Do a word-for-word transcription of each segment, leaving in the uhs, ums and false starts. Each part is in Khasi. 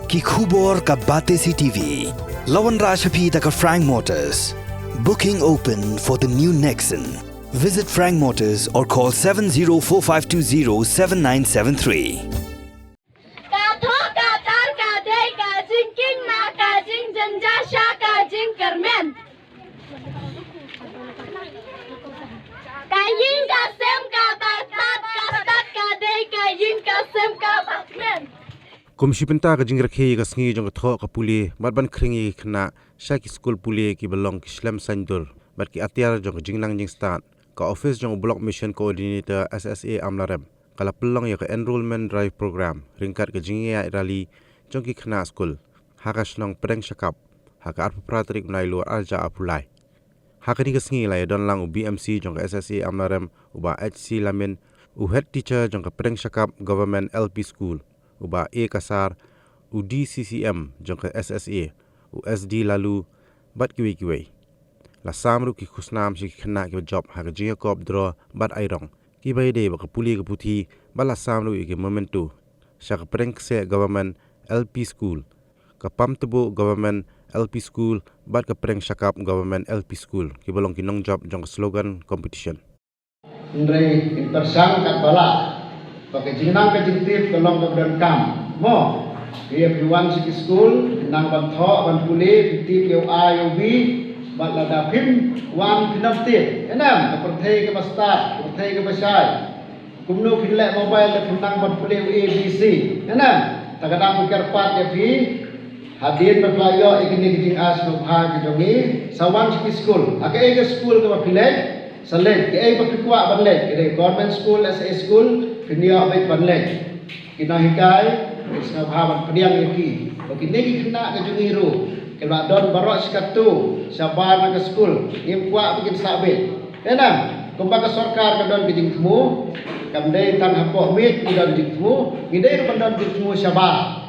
Ki khubor ka Batesi T V. La wanrah sha phi da ka Frank Motors. Booking open for the new Nexon. Visit Frank Motors or call seven zero four five two zero seven nine seven three. Ka thoh ka tar ka dei ka jingkieng na ka jingjynjar sha ka jingkyrmen. Ka ïing ka sem kaba stad, ka stad ka dei ka ïing ka sem kaba kmen. Kum shi bynta ka jingrakhe ïa ka sngi jong ka thoh ka pule bad ban khring ïa ki khynnah sha ki skul pule kiba long ki shlem saiñdur bad ki atiar jong ka jingnang jingstad, ka office jong u Block Mission Coordinator S S A Amlarem ka la pynlong ïa ka Enrollment Drive Program ryngkat ka jingïaid rally jong ki khynnah skul ha ka shnong Pdeng Shakap ha ka arphew phra tarik u Naiïong arhajar arphew lai. Ha kane ka sngi la ïadon lang u B M C jong ka S S A Amlarem, u Bah H C Lamin, u Head Teacher jong ka Pdeng Shakap Government L P School, u Bah A Kasar, u D C C M jong ka S S A, u S D Lalu, bad kiwei kiwei. La sam ruh ki khusnam sha ki khynnah kiba jop ha ka jingïakop draw bad airong, kiba ïadei bad ka pule ka puthi, bad la sam ruh ïa ki memento sha ka Pdeng Kseh Government L P School, ka Pamtbo Government L P School bad ka Pdeng Shakap Government L P School, kiba long ki nongjop jong ka slogan competition. Hynrei in pyrshang katba lah ba ka jingnang ka jingtip ka long kaba donkam. Mo, ïa phi wan sha ki skul, phi nang ban thoh ban pule, phi tip ïa u A ïa u B, bad lada phim wan phin ym tip. Em, ka pyrthei kaba stad, ka pyrthei kaba shai. Kumno phin leh mobile lada phim nang ban pule u A B C. Em, ta ka dang kyrpad ïa phi. Hadien ba phi la ïoh ïa kine ki jingai sngewbha ki jong ngi, sa wan sha ki skul. Ha kaei ka skul kaba phi leit, sa leit. Kaei ba phi kwah ban leit, ka dei government school, S A school, phin ïoh beit ban leit. Ki nonghikai, ki sngewbha ban pdiang ïa phi ba kine ki khynnah ka jong ngi ruh ki la don baroh shi katto shabar na ka skul, ngim kwah ba kin sah beit. Te nang, kumba ka sorkar ka don ka jingthmu, kam dei tang hapoh miej ngi don jingthmu, ngi dei ruh ban don jingthmu shabar.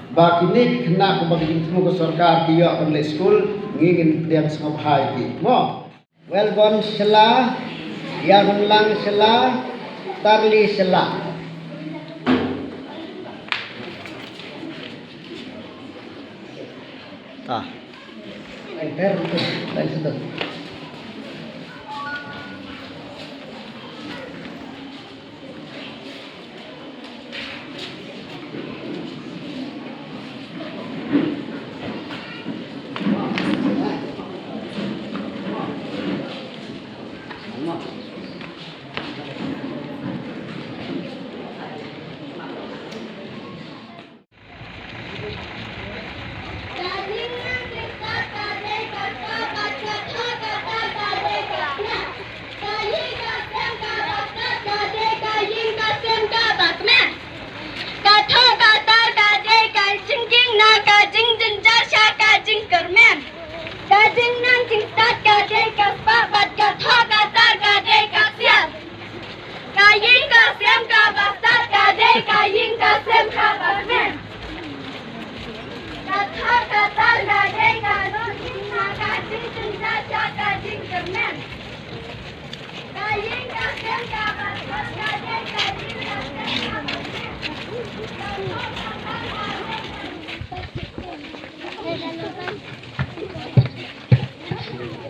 Ba kine ki khynnah kumba ka jingthmu ka sorkar ki ïoh ban leit skul, ngi ngin pdiang sngewbha ïa ki. Mo. Welbon Shylla, Ïarunlang Shylla, Tarli Shylla. Ah. Enter, enter, enter. Ka ïing ka sem kaba stad ka dei ka ïing ka sem kaba kmen. Ka thoh ka tar ka dei ka jingkieng na ka jingjynjar sha ka jingkyrmen. Ka jingnang jingstad ka dei ka spah bad ka thoh ka tar ka dei ka ksiar. Ka ïing ka sem kaba stad ka dei ka ïing ka sem kaba kmen. Ka thoh ka tar ka dei ka nongkieng na ka jingjynjar sha ka jingkyrmen. Ka ïing ka sem kaba stad ka dei ka ïing ka sem kaba kmen. Ka thoh ka tar ka dei ka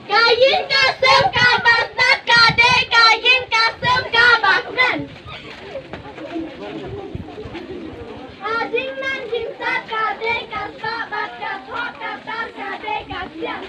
Ka ïing ka sem kaba stad ka dei ka ïing ka sem kaba kmen. Ka jingnang jingstad ka dei ka spah bad ka thoh ka tar ka dei ka ksiar.